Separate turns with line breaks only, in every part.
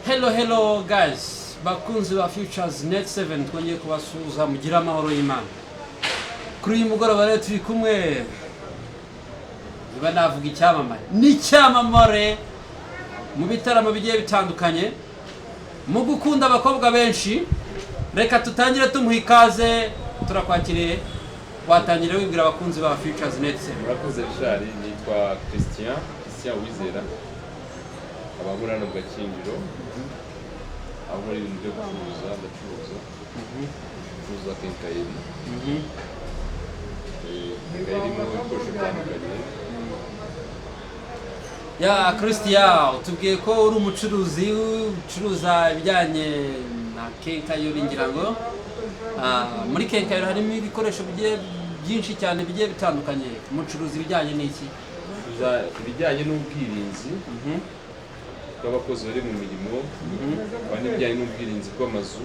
Hello, hello guys, bakunzi ba Futures Net 7, twongeye kubasuhuza. Mugire amahoro y'Imana. Kuri uyu mugoroba rero turi kumwe, niba navuga icyamamare, n'icyamamare mu bitaramo bigiye bitandukanye, mu gukunda abakobwa benshi. Reka tutangire tumuha ikaze. Turakwakiriye, watangira wibwira abakunzi ba Futures Net 7.
Murakoze, Richard. Nitwa Christian, Christian Wizera, nkaba nkora hano mu Gakinjiro, aho nkora ibintu byo gucuruza. Ndacuruza, ncuruza quincaillerie. Quincaillerie irimo ibikoresho bitandukanye.
Ya, Christian, utubwiye ko uri umucuruzi, ucuruza ibijyanye na quincaillerie. Ngira ngo muri quincaillerie harimo ibikoresho bigiye byinshi cyane bigiye bitandukanye. Mucuruza ibijyanye n'iki?
Ncuruza ibijyanye n'ubwirinzi bw'abakozi bari mu mirimo, hakaba n'ibijyanye n'ubwirinzi bw'amazu,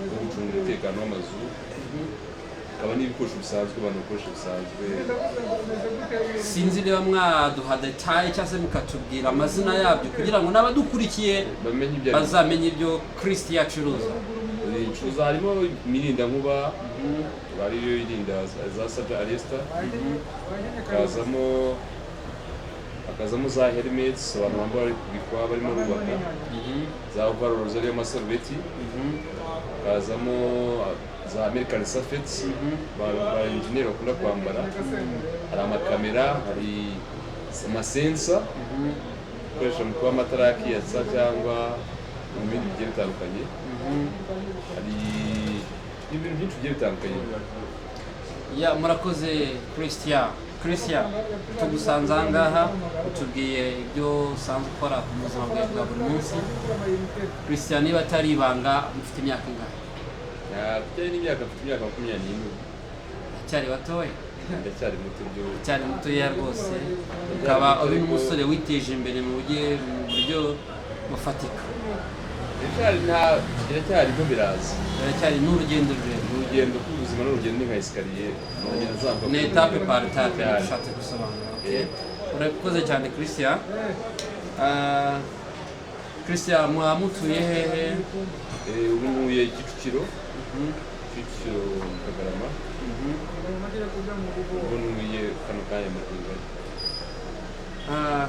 bwo gucunga umutekano w'amazu, hakaba n'ibikoresho bisanzwe abantu bakoresha bisanzwe.
Sinzi niba mwaduha détail cyangwa se mukatubwira amazina yabyo kugira ngo n'abadukurikiye
bamenye ibyo ari byo.
Bazamenye ibyo Christian acuruza.
Ncuruza harimo imirindankuba, ariyo irinda za surge arrester, hakazamo za helmets abantu bambara bari kubikwa, barimo bubaka, za overalls ariyo masarubeti, hakazamo za American safety ba engineer bakunda kwambara, hari amakamera, hari amasensor akoresha mu kuba amatara yakiyatsa cyangwa mu bindi bigiye bitandukanye, hari ibintu byinshi bigiye bitandukanye.
Ya, murakoze, Christian. Christian, tugusanze aha ngaha, utubwiye ibyo usanzwe ukora mu buzima bwawe bwa buri munsi. Christian, niba atari ibanga, mufite imyaka ingahe?
Bijyanye n'imyaka, mfite imyaka 24.
Aracyari batoya.
Ndacyari muto byo.
Cyari mutoya rwose, ukaba uri n'umusore witeje imbere mu buryo bufatika.
Biracyari, nta, biracyarimo biraza.
Biracyari n'urugendo rurerure.
Urugendo rw'ubuzima n'urugendo ni nka escalier, uragenda uzamuka.
Ni étape par étape.
Cyane.
Ushatse gusobanura, okay.
Yeah.
Urakoze cyane, Christian. Christian, mwaba mutuye hehe?
Ubu ntuye Kicukiro, Kicukiro mu Kagarama. Ubu ntuye kano kanya mu Kigali.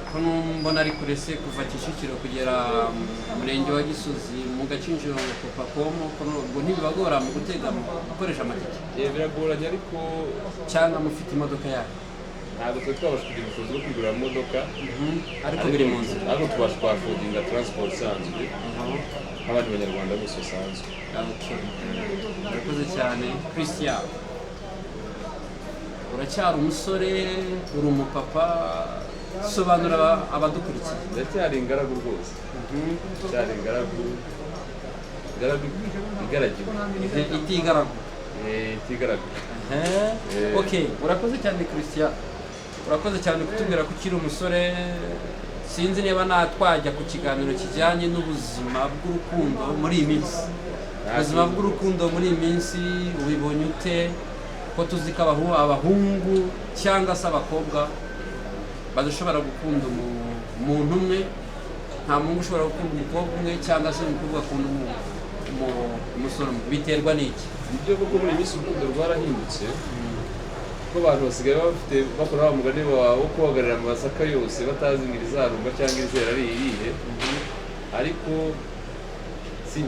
Ko mbona ari kure se, kuva Kicukiro kugera mu murenge wa Gisozi mu Gakinjiro ngo Copacomu, ko ubwo ntibibagora mu gutega, mu gukoresha amatike?
Biragoranye ariko
Cyangwa mufite imodoka yayo?
Ntabwo twari twabasha kugira ubushobozi bwo kwigurira imodoka.
Ariko biri mu nzira.
Ariko tubasha kwaffordinga transport isanzwe nk'abandi banyarwanda bose basanzwe.
Okay. Urakoze cyane, Christian. Uracyari umusore, uri umupapa? Sobanura abadukurikiye.
Ndacyari ingaragu rwose, ndacyari ingaragu, ingaragu igaragiwe.
Itigaragu.
Itigaragu.
Okay, urakoze cyane, Christian. Urakoze cyane kutubwira ko ukiri umusore. Sinzi niba twajya ku kiganiro kijyanye n'ubuzima bw'urukundo muri iyi minsi. Ubuzima bw'urukundo muri iyi minsi ubibonye ute, ko tuzi ko abahungu cyangwa se abakobwa badashobora gukunda umuntu umwe? Nta muhungu ushobora gukunda umukobwa umwe cyangwa se umukobwa akunda umusore umwe. Biterwa n'iki?
Nibyo koko, muri iyi minsi urukundo rwarahindutse, kuko abantu basigaye bafite, bakora wa mugani wo kubagarira amasaka yose batazi ngo irizarumba cyangwa irizera ari irihe. Ariko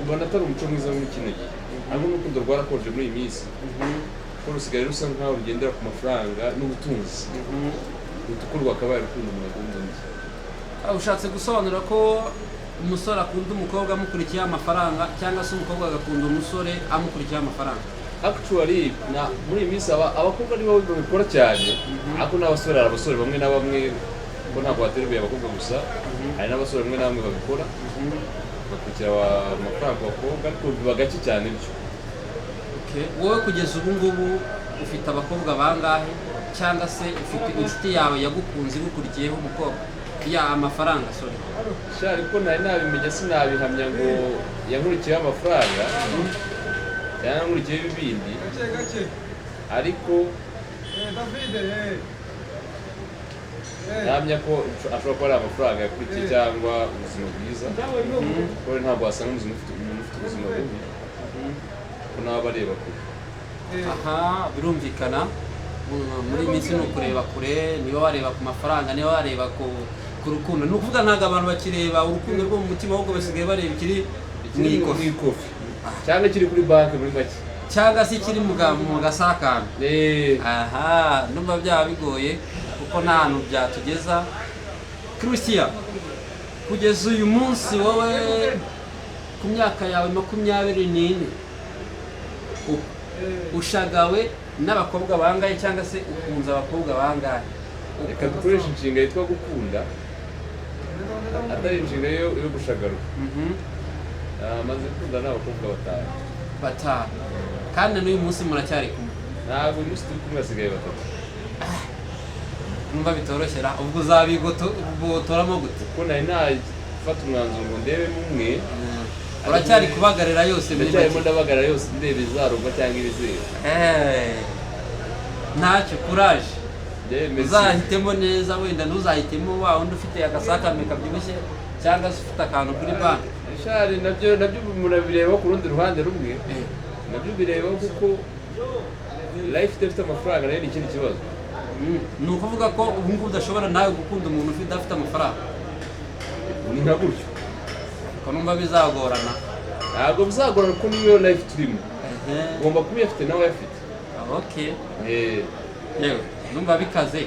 mbona atari umuco mwiza muri kino gihe, ariko n'urukundo rwarakonje muri iyi minsi, kuko rusigaye rusa nkaho rugendera ku mafaranga n'ubutunzi kuruta uko rwakabaye urukundo umuntu akunda undi.
Ushatse gusobanura ko umusore akunda umukobwa amukurikiyeho amafaranga, cyangwa se umukobwa agakunda umusore amukurikiyeho amafaranga?
Actually, muri iyi minsi abakobwa nibo babikora cyane, ariko n'abasore, hari abasore bamwe na bamwe, ko ntabwo bateruye abakobwa gusa, hari n'abasore bamwe na bamwe babikora, bakurikira amafaranga ku bakobwa, ariko biba gake cyane byo.
Okay. Wowe kugeza ubu ngubu ufite abakobwa bangahe, cyangwa se ufite inshuti yawe yagukunze igukurikiyeho umukobwa ya amafaranga, sorry?
Sha, ariko ntari nabimenya, sinabihamya ngo yankurikiyeho amafaranga cyangwa yankurikiyeho ibindi, ariko Ntamya ko ashobora kuba ari amafaranga yakurikiye cyangwa ubuzima bwiza, kuko ntabwo wasanga ubuzima ufite umuntu ufite ubuzima bubi, ko nawe aba areba kure.
Aha birumvikana. Muri iyi minsi ni ukureba kure, niba wareba ku mafaranga, niba wareba ku rukundo. Ni ukuvuga ntabwo abantu bakireba urukundo rwo mu mutima, ahubwo basigaye bareba ikiri mu
ikiri mu
ikofi
ikofi cyangwa ikiri kuri banki muri make.
Cyangwa se ikiri mu gasakame. Aha ndumva byaba bigoye kuko nta hantu byatugeza. Christian, kugeza uyu munsi wowe ku myaka yawe 24, ushagawe n'abakobwa bangahe cyangwa se ukunze abakobwa bangahe?
Reka dukoreshe inshinga yitwa gukunda, atari inshinga yo gushagaruka. Maze gukunda n'abakobwa batanu.
Batanu, kandi n'uyu munsi muracyari kumwe?
Ntabwo uyu munsi turi kumwe, hasigaye batatu.
Numva bitoroshye ra, ubwo uzabigotoramo gute?
Kuko nari nafata umwanzuro ngo ndebemo umwe.
Uracyari kubagarira yose muri
Ndacyarimo
make.
Ndabagara yose, ndeba izarumba cyangwa ibizera.
Ntacyo, kuraje.
Njyewe merci.
Uzahitemo neza, wenda ntuzahitemo wa wundi ufite agasakame kabyibushye cyangwa se ufite akantu kuri banki.
Shari, nabyo murabireba ku rundi ruhande rumwe, nabyo bireba kuko life idafite amafaranga nayo ni ikindi kibazo.
Ni ukuvuga ko ubu ngubu udashobora nawe gukunda umuntu udafite amafaranga?
Ni nka gutyo.
Ko numva bizagorana.
Ntabwo bizagorana kuko niyo life turimo, ugomba kuba uyafite nawe uyafite.
Okay. Yewe, numva bikaze.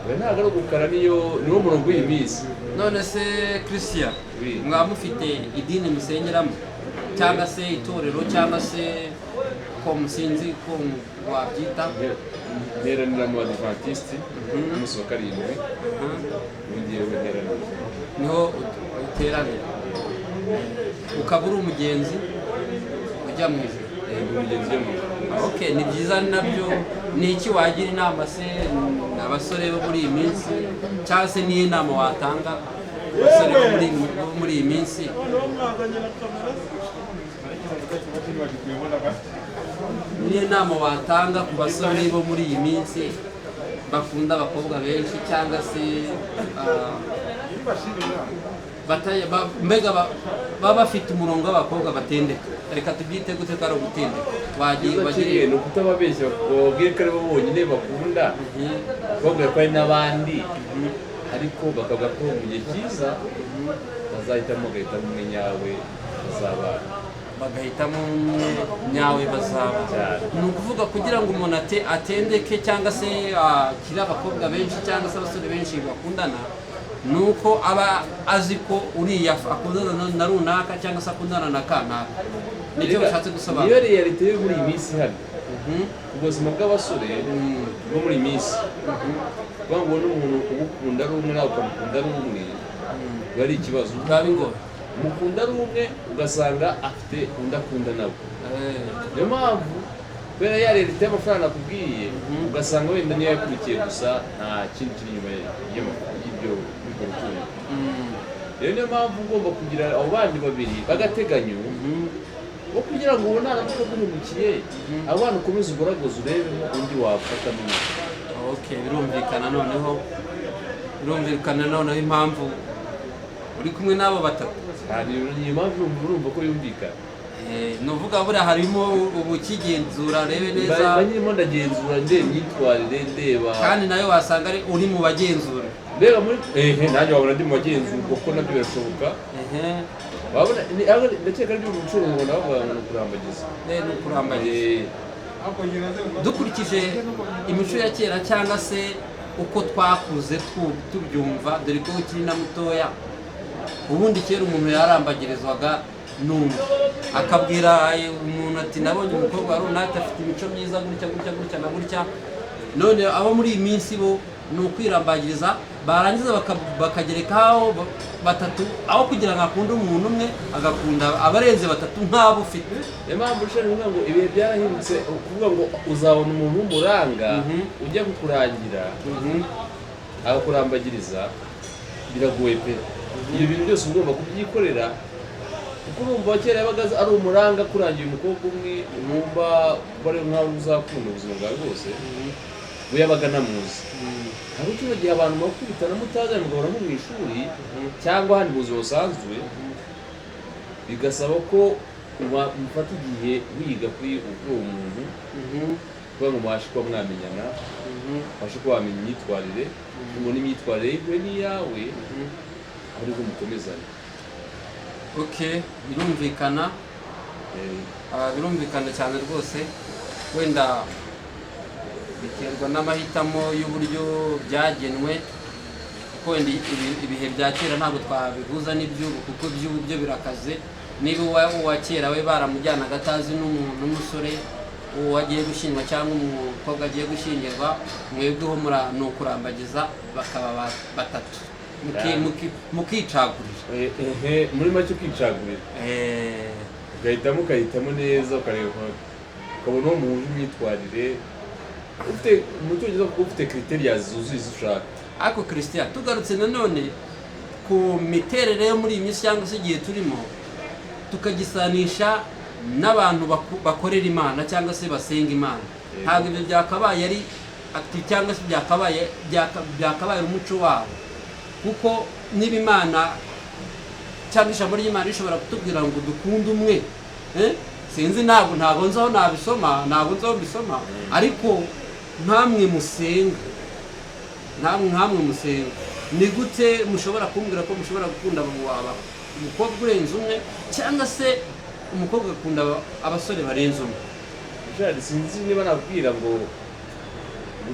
We ntabwo ari ugukara, niwo murongo w'iyi minsi.
None se Christian,
Oui.
mwaba mufite idini musengeramo cyangwa se itorero cyangwa se ko musinzi ko wabyita?
Nteranira mu Badivantiste umunsi wa karindwi, ngiye nteranira.
Niho uteranira, ukaba uri umugenzi ujya mu ijuru?
Yego, umugenzi ujya mu ijuru.
Okay, ni byiza nabyo. Ni iki wagira inama se abasore bo muri iyi minsi, cyangwa se niyo nama watanga abasore bo muri iyi minsi? Niyo nama watanga ku basore bo muri iyi minsi bakunda abakobwa benshi cyangwa se mbega baba bafite umurongo w'abakobwa batendeka, reka tubyite gute ko ari ugutendeka, wagiye
Icyiza
wagiriye
kimwe ni ukutababeshya, bababwire ko ari bo bonyine bakunda, bababwira ko hari n'abandi, ariko bakavuga ko mu gihe cyiza bazahitamo, bagahitamo umwe nyawe bazabana.
Bagahitamo umwe nyawe bazaba.
Cyane.
Ni ukuvuga kugira ngo umuntu atendeke cyangwa se akire abakobwa benshi cyangwa se abasore benshi bakundana, ni uko aba azi ko uriya akundana na runaka cyangwa se akundana na kanaka, nicyo
Rega,
bishatse
niyo
gusobanura.
Réalité yo muri iyi minsi hano, ku buzima bw'abasore bwo muri iyi minsi, kuvuga ngo ubone umuntu ugukunda ari umwe nawe ukamukunda ari umwe, biba ari ikibazo.
Biba bigoye.
Umukunda ari umwe, ugasanga afite undi akunda nawe. Niyo mpamvu, kubera ya réalité y'amafaranga nakubwiye, ugasanga wenda niyo yakurikiye gusa, nta kindi kiri inyuma y'ibyo y'urwo rukundo. Rero niyo mpamvu ugomba kugira abo bandi babiri b'agateganyo, bo kugira ngo ubone naramuka aguhemukiye, abo bana ukomeze ugoragoze urebemo undi wafatamo umwe.
Okay, birumvikana noneho, birumvikana noneho impamvu uri kumwe n'abo batatu.
Cyane, niyo mpamvu urumva ko yumvikana.
Ni uvuga buriya harimo ubukigenzura arebe neza.
Mba nyirimo ndagenzura, ndeba imyitwarire, ndeba.
Kandi nawe wasanga ari uri mu bagenzura.
Ndeba muri ehe, nanjye wabona ndi mu bagenzurwa, kuko nabyo birashoboka. Wabona ndakeka ari byo mu bucuruzi ngo nabo bavuga ngo kurambagiza.
Ni ukurambagiza. Dukurikije imico ya kera cyangwa se uko twakuze tubyumva, dore ko ukiri na mutoya, ubundi kera umuntu yarambagirizwaga n'undi, akabwira umuntu ati: "Nabonye umukobwa runaka afite imico myiza gutya gutya gutya na gutya." None abo muri iyi minsi bo ni ukwirambagiriza, barangiza bakagerekaho batatu, aho kugira ngo akunde umuntu umwe agakunda abarenze batatu nk'abo ufite.
Niyo mpamvu ushobora kuvuga ngo ibihe byarahindutse, ukuvuga ngo uzabona umuntu w'umuranga ujya kukurangira, akakurambagiriza, biragoye pe. Ibyo bintu byose uba ugomba kubyikorera, kuko urumva kera yabaga ari umuranga kurangira umukobwa umwe, wumva ko ari nkaho uzakunda ubuzima bwawe bwose. We yabaga anamuzi. Ntabwo kino gihe abantu bakubitana mutazanye, mugahora nko mu ishuri cyangwa ahandi mu buzima busanzwe, bigasaba ko uba mufata igihe wiga kuri uwo muntu kugira ngo mubashe kuba mwamenyana, ubashe kuba wamenya imyitwarire, ubona imyitwarire ye n'iyawe, aho aribwo mukomezanya.
Okay, birumvikana. Birumvikana cyane rwose. Wenda biterwa n'amahitamo y'uburyo byagenwe, kuko wenda ibihe bya kera ntabwo twabihuza n'iby'ubu, kuko iby'ubu byo birakaze. Niba uwa kera we baramujyanaga atazi n'umusore uwo agiye gushyingirwa cyangwa umukobwa agiye gushyingirwa, mwebweho ni ukurambagiza bakaba batatu. Mukicagurira.
Muri make ukicagurira, ugahitamo, ukahitamo neza, ukareba, ukabona uwo muhuje imyitwarire, ufite mu cyongereza bavuga ufite criteria zuzuye izo ushaka.
Ariko Christian, tugarutse nanone ku miterere yo muri iyi minsi cyangwa se igihe turimo, tukagisanisha n'abantu bakorera Imana cyangwa se basenga Imana, ntabwo ibyo byakabaye ari ati cyangwa se byakabaye umuco wabo, kuko niba Imana cyangwa ijambo ry'Imana rishobora kutubwira ngo dukunde umwe, eh? Sinzi, ntabwo nzi aho nabisoma, ntabwo nzi aho mbisoma, ariko nkamwe musenga, nkamwe musenga, ni gute mushobora kumbwira ko mushobora gukunda umukobwa urenze umwe, cyangwa se umukobwa akunda abasore barenze umwe?
Gerard, sinzi niba nakubwira ngo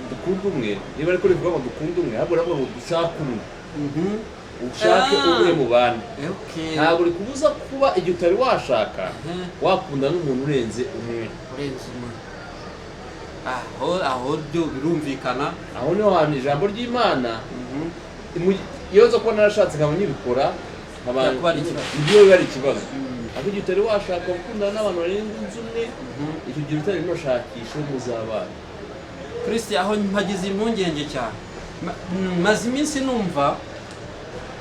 dukunde umwe, niba ariko rivuga ngo dukunde umwe, ahubwo ravuga ngo dushake umwe, ushake umwe mu bandi. Ntabwo rikubuza kuba igihe utari washaka wakunda n'umuntu urenze umwe.
Urenze umwe, aho byo birumvikana.
Aho niho hantu ijambo ry'Imana, iyo nza kuba narashatse nkaba nkibikora, nkaba
Byakuba ari ikibazo.
Ibyo biba ari ikibazo. Ariko igihe utari washaka gukundana n'abantu barenze umwe, icyo gihe utari unashakisha uwo muzabana.
Christian, aho mpagize impungenge cyane. Maze iminsi numva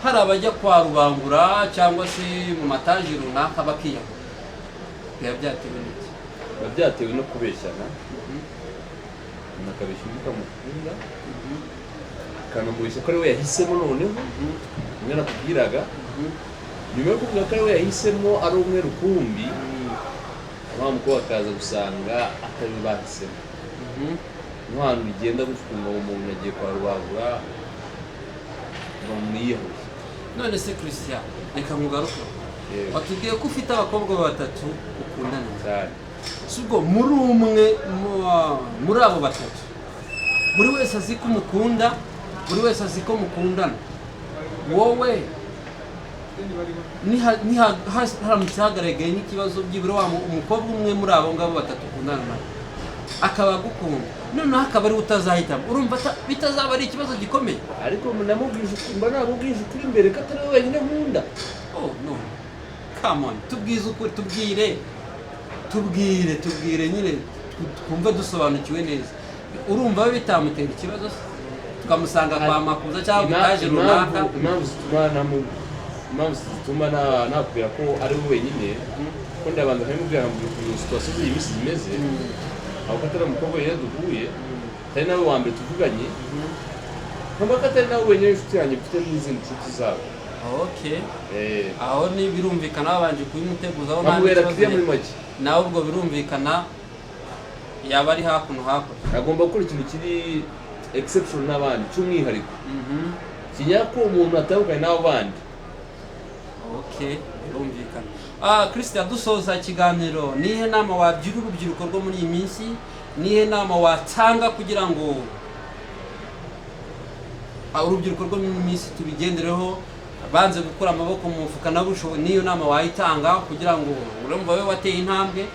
hari abajya kwa rubangura cyangwa se mu mataji runaka bakiyahura. Biba byatewe n'iki?
Biba byatewe no kubeshyana. Umuntu akabeshya undi ukamukunda, akanamubeshya ko ari we yahisemo. Noneho umwe nakubwiraga, nyuma yo kuvuga ko ari we yahisemo, ari umwe rukumbi, wa mukobwa akaza gusanga atari we bahisemo. Niho hantu bigenda gutyo, ukumva ngo umuntu agiye kwa rubangura, ngo umuntu yiyahuye.
None se Christian, reka nkugaruke.
Yego.
Watubwiye ko ufite abakobwa batatu ukundana nabo.
Cyane.
Si ubwo muri umwe muri abo batatu, buri wese azi ko umukunda, buri wese azi ko mukundana. Wowe haramutse hagaragaye nk'ikibazo, byibura wa umukobwa umwe muri abo ngabo batatu ukundana nabo akaba agukunda, noneho akaba ariwe utazahitamo, urumva bitazaba ari ikibazo gikomeye?
Ariko namubwije mba namubwije ukuri mbere ko atari we wenyine nkunda.
Oh no, come on, tubwize ukuri, tubwire, tubwire, tubwire nyine twumve dusobanukiwe neza. Urumva bitamutera ikibazo se tukamusanga kwa Makuza cyangwa ku itaje runaka?
Impamvu zituma nakubwira ko ari we wenyine, ko ndabanza nkabimubwira, nkamubwira ukuntu situation z'iyi minsi zimeze, aho ko atari umukobwa wenyine duhuye, atari nawe wa mbere tuvuganye, nkamubwira ko atari nawe wenyine inshuti yanjye, mfite n'izindi nshuti zabo.
Okay, aho ni birumvikana, babanje kubimuteguzaho nta
nkamubera
n'ikibazo.
Kiriya muri make.
Nawe ubwo birumvikana yaba ari hakuno hakurya.
Agomba gukora ikintu kiri exception n'abandi, cy'umwihariko, kinyako umuntu atandukanye n'abo bandi.
Okay, birumvikana. Christian, dusoza ikiganiro, nihe nama wagira urubyiruko rwo muri iyi minsi? Nihe nama watanga kugira ngo urubyiruko rwo muri iyi minsi tubigendereho, banze gukura amaboko mu mufuka nabo niyo nama wayitanga kugira ngo urumva wowe wateye intambwe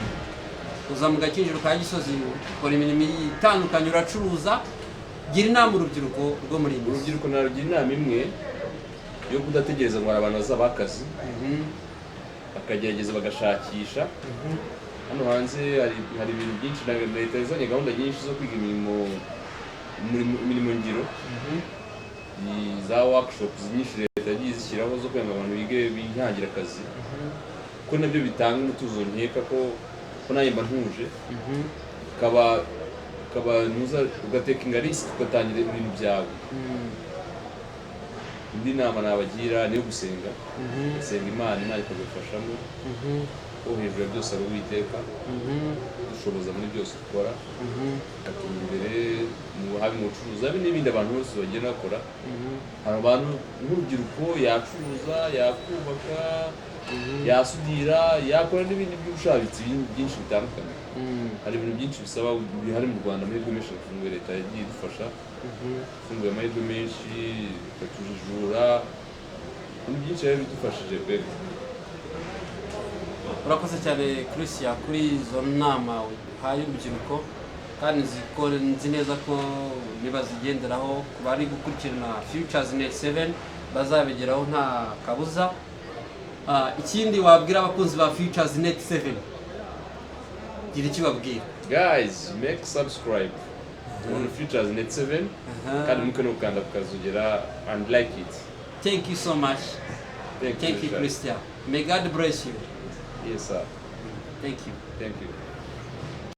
uza mu Gakinjiro ka Gisozi, ukora imirimo itandukanye, uracuruza. Gira inama urubyiruko rwo muri iyi minsi.
Urubyiruko narugira inama imwe yo kudategereza ngo hari abantu bazabaha akazi, bakagerageza bagashakisha. Hano hanze hari ibintu byinshi na leta yazanye gahunda nyinshi zo kwiga imirimo ngiro. Ni za workshops nyinshi leta yagiye zishyiraho zo kugira ngo abantu bige bihangira akazi, ko nabyo bitanga umutuzo. Nkeka ko nanjye mba ntuje, bikaba Ukaba ugatakinga risk, ugatangira ibintu byawe. Indi nama nabagira niyo gusenga, gusenga Imana, Imana ikagufashamo, ko hejuru ya byose ari Uwiteka dushoboza muri byose dukora, ikatuma imbere mu habe mu bucuruzi, habe n'ibindi abantu bose bagenda bakora. Hari abantu nk'urubyiruko, yacuruza, yakubaka, yasudira, yakora n'ibindi by'ubushabitsi byinshi bitandukanye. Hari ibintu byinshi bisaba bihari mu Rwanda, amahirwe menshi arafunguye. Leta yagiye idufasha, ifunguye amahirwe menshi, ikatujijura, ibintu byinshi rero bidufashije pe.
Urakoze cyane Christian kuri izo nama uhaye urubyiruko, kandi nzi neza ko nibazigenderaho, ku bari gukurikirana Futures Net 7 bazabigeraho nta kabuza. Ikindi wabwira abakunzi ba Futures Net 7, gira icyo ubabwira.
Guys, make subscribe on Futures Net 7, kandi muke no gukanda kukazogera and like it.
Thank you so much.
Thank
Thank you.
Richard.
Christian, may God bless you.
Yes sir.
Thank you.
Thank you.